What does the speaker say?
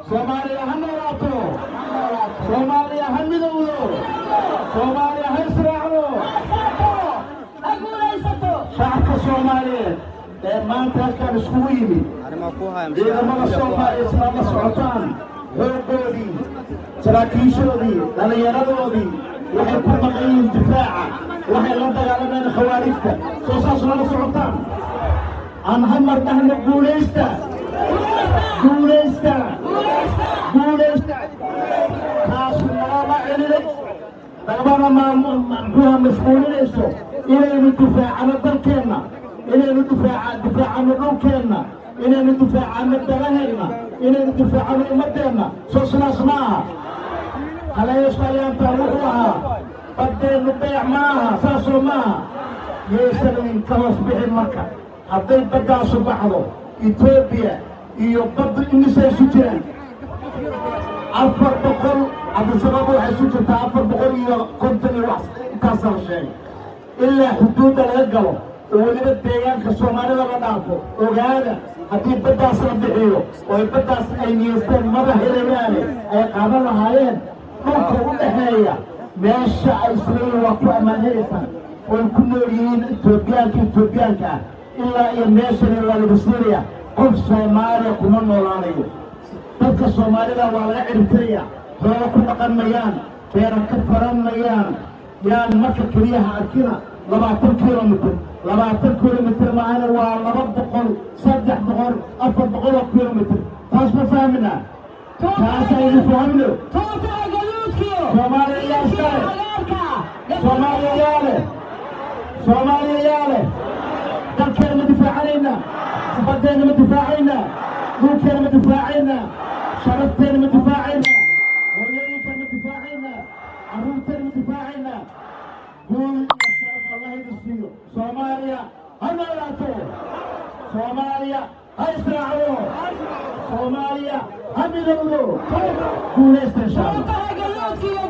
Soomaaliya ha noolaato! Soomaaliya ha midowdo! Soomaaliya ha israacdo! Ha guulaysato! Shacabka Soomaaliyeed ee maanta halkaan iskugu yimid, ciidamada Soomaaliya sidaad la socotaan, xooggoodii, saraakiishoodii, dhallinyaradoodii waxay ku maqan yihiin difaaca, waxay la dagaalamaan khawaarijta. Soo saas lama socotaan? Aan hamar dhahno: guulaysta, guulaysta, guulaysta! Taasu nagama celinayso, nagamana muxuuha mashquulinayso inaynu difaacano dalkeenna, inaynu difaacano dhulkeenna, inaynu difaacano dalaheenna, inaynu difaacano ummaddeenna. Soo sidaas ma aha? Haleeshayaantaa wuxuu ahaa baddeennu beec ma aha, saasoo ma aha? Yaysan idinka hoos bixin. Marka hadday baddaasu baxdo, Etoobiya iyo baddu imisay isu jiraan? 400. Cabdisababa waxay isu jirtaa 450 iyo wax intaasa la sheegay ilaa xuduudda laga galo oo weliba deegaanka Soomaalida la dhaafo. Ogaada, haddii baddaas la bixiyo oo ay baddaas ay niyeysteen maba helayaane ay qaadan lahaayeen, dhulka u dhaxeeya meesha ay isleeyihin waa ku ammaan helaysaan oo ay ku nool yihiin Etoobiyaanka ah ilaa iyo meeshani waa lagu siinaya. Qof Soomaaliya kuma noolaanayo. Dadka Soomaalida waa laga ciribtiraya, xoolo ku dhaqan mayaan, beera ka faran mayaan. Yaan marka keliyaha arkina 20 kilomitr, 20 kilomitr maahana, waa 200, 300, 400 oo kilomitr. Taas ma fahmina? Taas aynu fahmno. Tuutaha gaduudkiyo Soomaaliya yaa iskale? Cagaarka. Soomaaliya yaa leh? Soomaaliya yaa leh? Dalkeena ma difaacanaynaa? Baddeena ma difaacaynaa? Dhulkeena ma difaacaynaa? Sharafteena ma difaacaynaa? Hooyooyinka ma difaacaynaa? Carruurteena ma difaacaynaa? Guul iyo sharaf Allah idin siiyo. Soomaaliya ha noolaato! Soomaaliya ha israacdo! Soomaaliya ha midowdo! Guulaysta, insha Allah. Tuutaha gaduudkiyo.